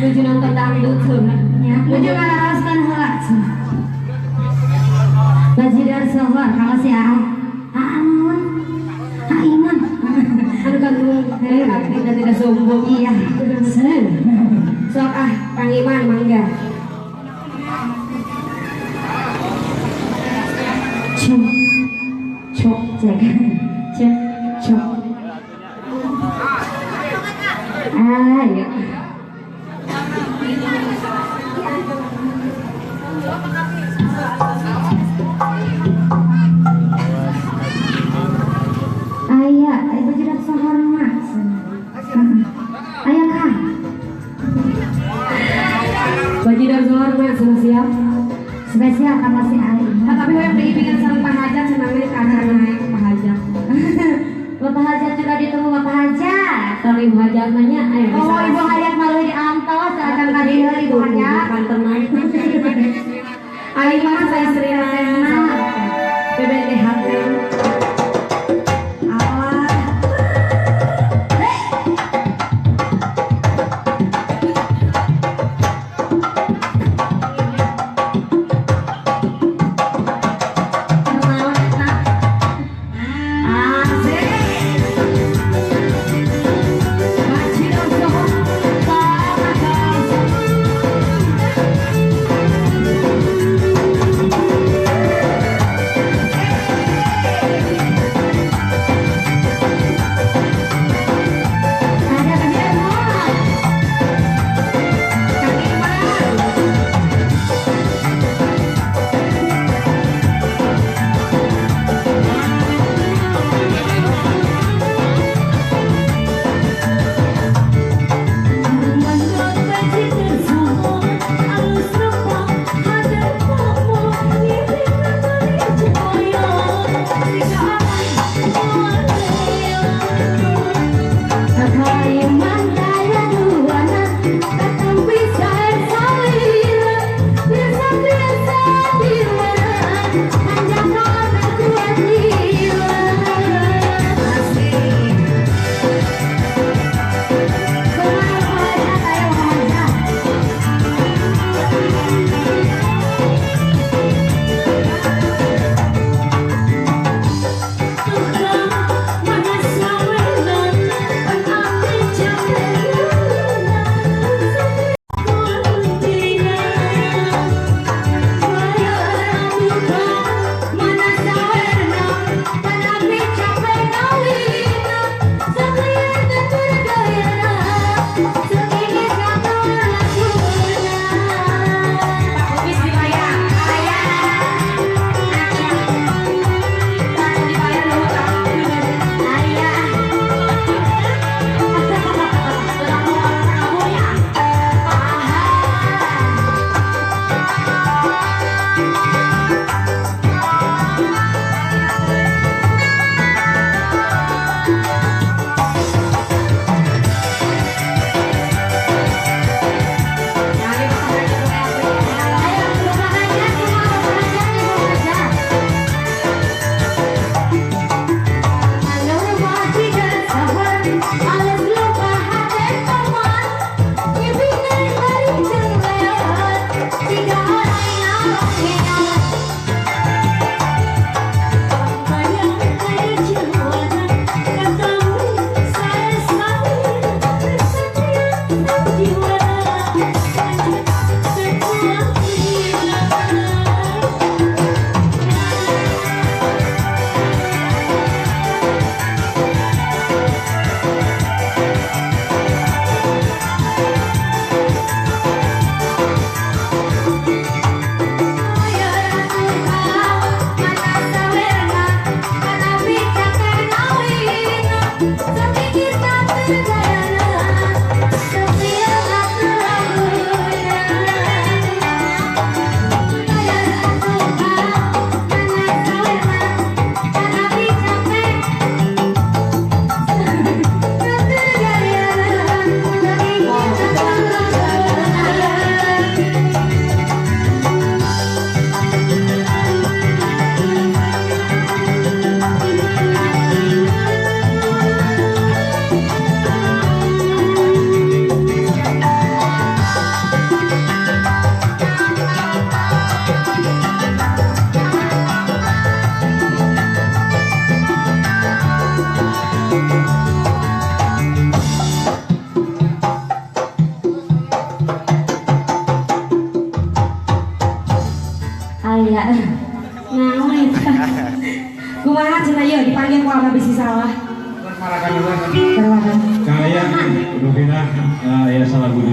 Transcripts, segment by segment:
Nuju nonton dangdut cenah. Nya, nuju ngararoskeun heula cenah. Bajidar sohor kalau si Aa. Aa naon? Aa Iman. Anu kanggung dan tidak sombong. Iya. Sen. Sok ah, Kang Iman mangga. Cuk. Cuk cek. Cek cuk. Ayo. Aya, ibu tidak sohor mah. Aya Kang. Bajidar sohor mah sudah siap. Spesial kan masih Ali. Nah, tapi hoyong diibingan sareng Pak Hajat senangnya ka acara naik Pak Hajat. Bapak Hajat juga ditunggu Bapak Hajat. Sorry Ibu Hajat nanya, ayo Oh, Ibu Hajat malu di antos akan tadi Ibu Hajat. Kantenan. Ayo mah saya istrina. BBDHT. Allah. Asik. Bajidar sohor.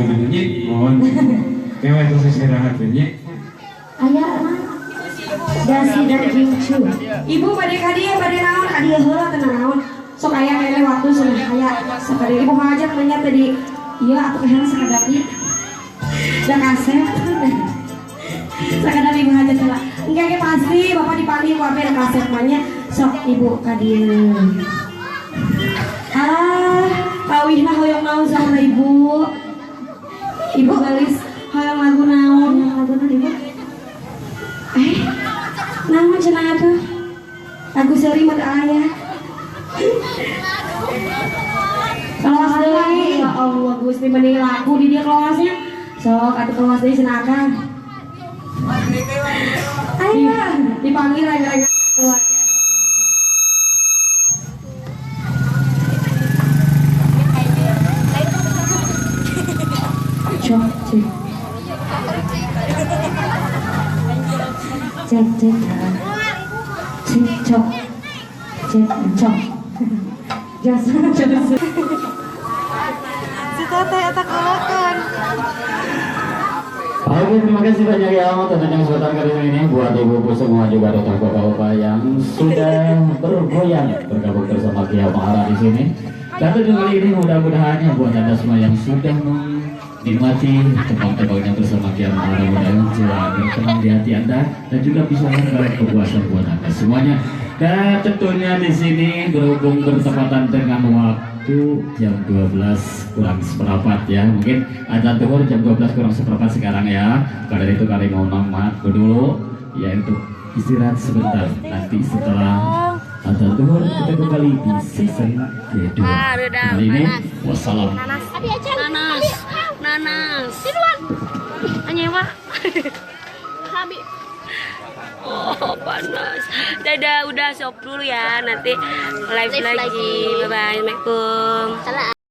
Nya, mohon. Kewe terus istirahat nya. Aya mah dasi dan gincu. Ibu bade ka dieu bade naon ka dieu heula teu naon. Sok aya keneh waktu cenah aya. Sok ka dieu ibu hajat mah tadi. Ieu atuh kahana sakedap ieu. Da kasep. Sakedap ibu hajat heula. Engke ge pasti bapak dipanggil ku abi da kasep mah nya. Sok ibu ka dieu. Ah, kawihna hoyong naon sama ibu? Ibu galis hoyong lagu naon? Lagu naon ibu? Naon cenah atuh? Lagu seuri mah aya. Kelas deui, ya Allah Gusti mending lagu di dieu kelasnya. Sok atuh kelas deui cenah akang. Ayo, dipanggil lagi-lagi keluarga. Cok cek. Cek cek. Cek cok. Cek cok. Jasa jasa. Si teteh eta kalakan. Oke, terima kasih banyak ya tentunya kesempatan kali ini buat ibu-ibu semua juga atau bapak-bapak yang sudah bergoyang bergabung bersama Kia Mahara di sini. Dan tentu kali ini mudah-mudahan ya buat anda semua yang sudah menikmati tembang-tembangnya bersama Kia Mahara, mudah-mudahan jiwa bertenang di hati anda dan juga bisa memberikan kepuasan buat anda semuanya. Dan tentunya di sini berhubung bertepatan dengan waktu jam 12 kurang seperempat ya, mungkin azan zuhur jam 12 kurang seperempat sekarang ya. Karena itu kali mau maaf dulu ya untuk istirahat sebentar. Nanti setelah azan zuhur kita kembali di season kedua. Kali ini wassalam. Nanas. Nanas. Anyewa. Habi. Oh, panas. Dadah, udah shop dulu ya. Nanti live lagi. Bye bye. Assalamualaikum.